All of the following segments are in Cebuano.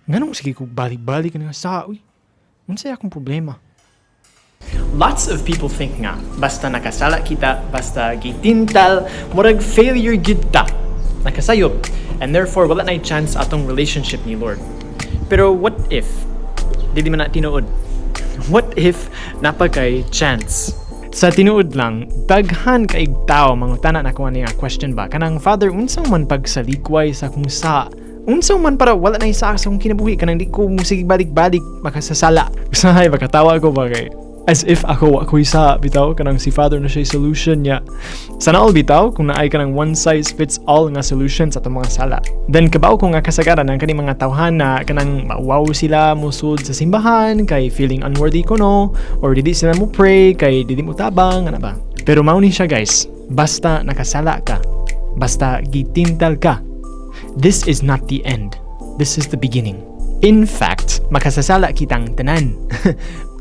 Nganong sige ko balik-balik nga sa, uy? Unsay akong problema? Lots of people think nga, basta nakasala kita, basta gitintal, murag failure gyud ta. Nakasayop. And therefore, wala na chance atong relationship ni Lord. Pero what if dili man na tinuod? What if naa pa kay chance? Sa tinuod lang, daghan kaig tao mangutana nako ani nga question ba? Kanang, "Father, unsa man pagsalikway sa akong sa? Unsa man para wala na sa akong kinabuhi, kanang di ko musige balik-balik makasasala?" Usahay makatawa ko ba kay as if ako wa ko'y sa bitaw, kanang si Father na siya solution niya. Sana all bitaw kung naay kanang one size fits all nga solution sa atong mga sala. Then kabaw ko nga kasagaran ang kaning mga tawhan na kanang wow sila musud sa simbahan kay feeling unworthy kuno, or dili sila mo pray kay dili mo tabang ana ba. Pero mao ni siya, guys, basta nakasala ka, basta gitintal ka, this is not the end. This is the beginning. In fact, makasasala kitang tanan.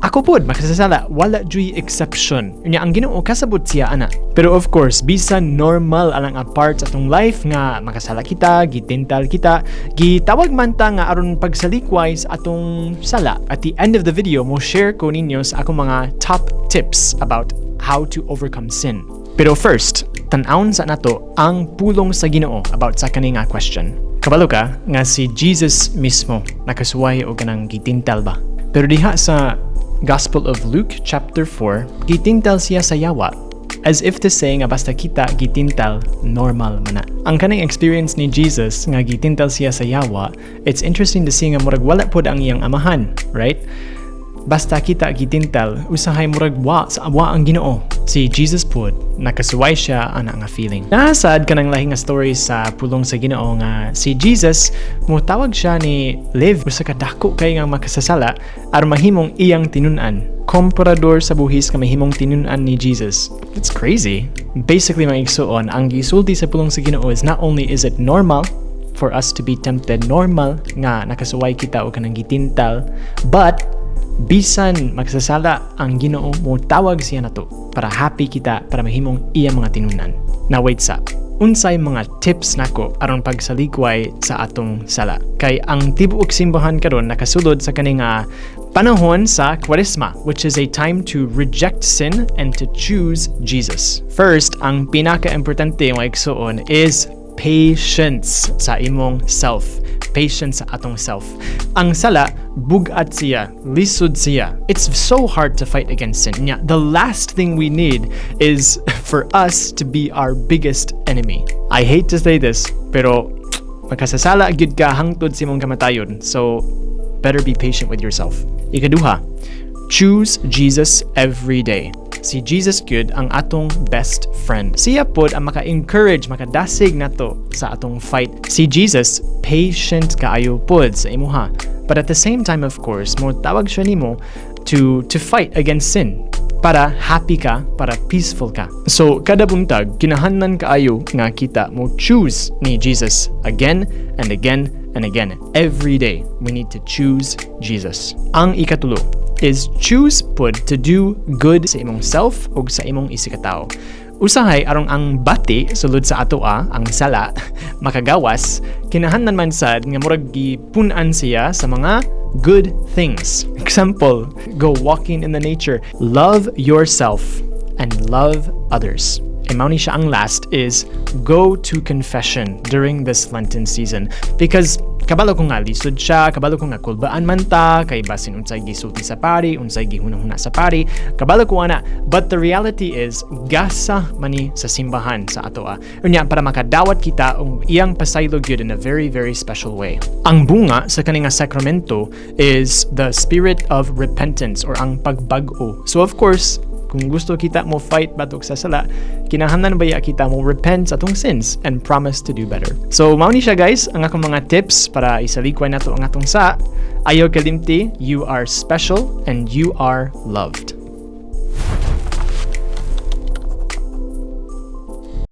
Ako pod makasasala, wala juy exception. Unya ang Ginoo kasabot siya ana. Pero of course, bisan normal alang a part sa atong life nga makasala kita, gitintal kita, gitawag man ta nga aron pagsalikway sa atong sala. At the end of the video, mo share ko ninyo sa akong mga top tips about how to overcome sin. Pero first, tan-awon sa nato ang pulong sa Ginoo about sa kani nga question. Kabalo ka nga si Jesus mismo nakasuway og kanang gitintal ba? Pero diha sa Gospel of Luke chapter 4, gitintal siya sa yawa. As if to say nga basta kita gitintal, normal man na. Ang kaning experience ni Jesus nga gitintal siya sa yawa, it's interesting to see nga murag wala pod ang iyang amahan, right? Basta kita gitintal, usahay murag wa sa wa ang Ginoo. Si Jesus pod, nakasuway siya ana nga feeling. Nasad kanang lahi nga story sa pulong sa Ginoo nga si Jesus motawag siya ni Levi, usa ka dako kay nga makasasala, aron mahimong iyang tinun-an. Komporador sa buhis nga mahimong tinun-an ni Jesus. That's crazy. Basically, mga igsuon, ang gisulti sa pulong sa Ginoo is not only is it normal for us to be tempted, normal nga nakasuway kita o kanang gitintal, but bisan magsasala, ang Ginoo mo tawag siya nato para happy kita, para mahimong iya mga tinunan. Now wait sa. Unsay mga tips nako aron pagsalikway sa atong sala? Kay ang tibuok simbahan karon nakasulod sa kaning panahon sa Kwaresma, which is a time to reject sin and to choose Jesus. First, ang pinaka-importante, mga igsuon, is patience sa imong self. Patience sa atong self. Ang sala, bugat siya, lisod siya. It's so hard to fight against sin. Nya, the last thing we need is for us to be our biggest enemy. I hate to say this, pero makasasala gyud ka hangtod sa imong kamatayon. So, better be patient with yourself. Ikaduha, choose Jesus every day. Si Jesus gyud ang atong best friend. Siya pod ang maka-encourage, makadasig nato sa atong fight. Si Jesus, patient kaayo pod sa imuha. But at the same time, of course, mo tawag siya nimo to fight against sin para happy ka, para peaceful ka. So, kada buntag, kinahanglan kaayo nga kita mo choose ni Jesus again and again and again. Every day, we need to choose Jesus. Ang ikatulo is choose pud to do good sa imong self ug sa imong isigkatawo. Usahay aron ang bati sulod sa atoa, ang sala, makagawas, kinahanglan man sad nga murag gipun-an siya sa mga good things. Example, go walking in the nature. Love yourself and love others. And mao ni siya ang last is go to confession during this Lenten season. Because kabalo ko nga lisod siya, kabalo ko nga kulbaan man ta, kay basin unsay gisulti sa pari, unsay gihuna-huna sa pari, kabalo ko ana. But the reality is, gasa mani sa simbahan sa atoa. Unya, para makadawat kita ang iyang pasaylo gyud in a very, very special way. Ang bunga sa kani nga sakramento is the spirit of repentance or ang pagbag-o. So of course, kung gusto kita mo fight batok sa sala, kinahanglan baya kita mo repent sa atong sins and promise to do better. So mao ni siya, guys, ang akong mga tips para isalikway nato ang atong sa. Ayaw kalimti, you are special and you are loved.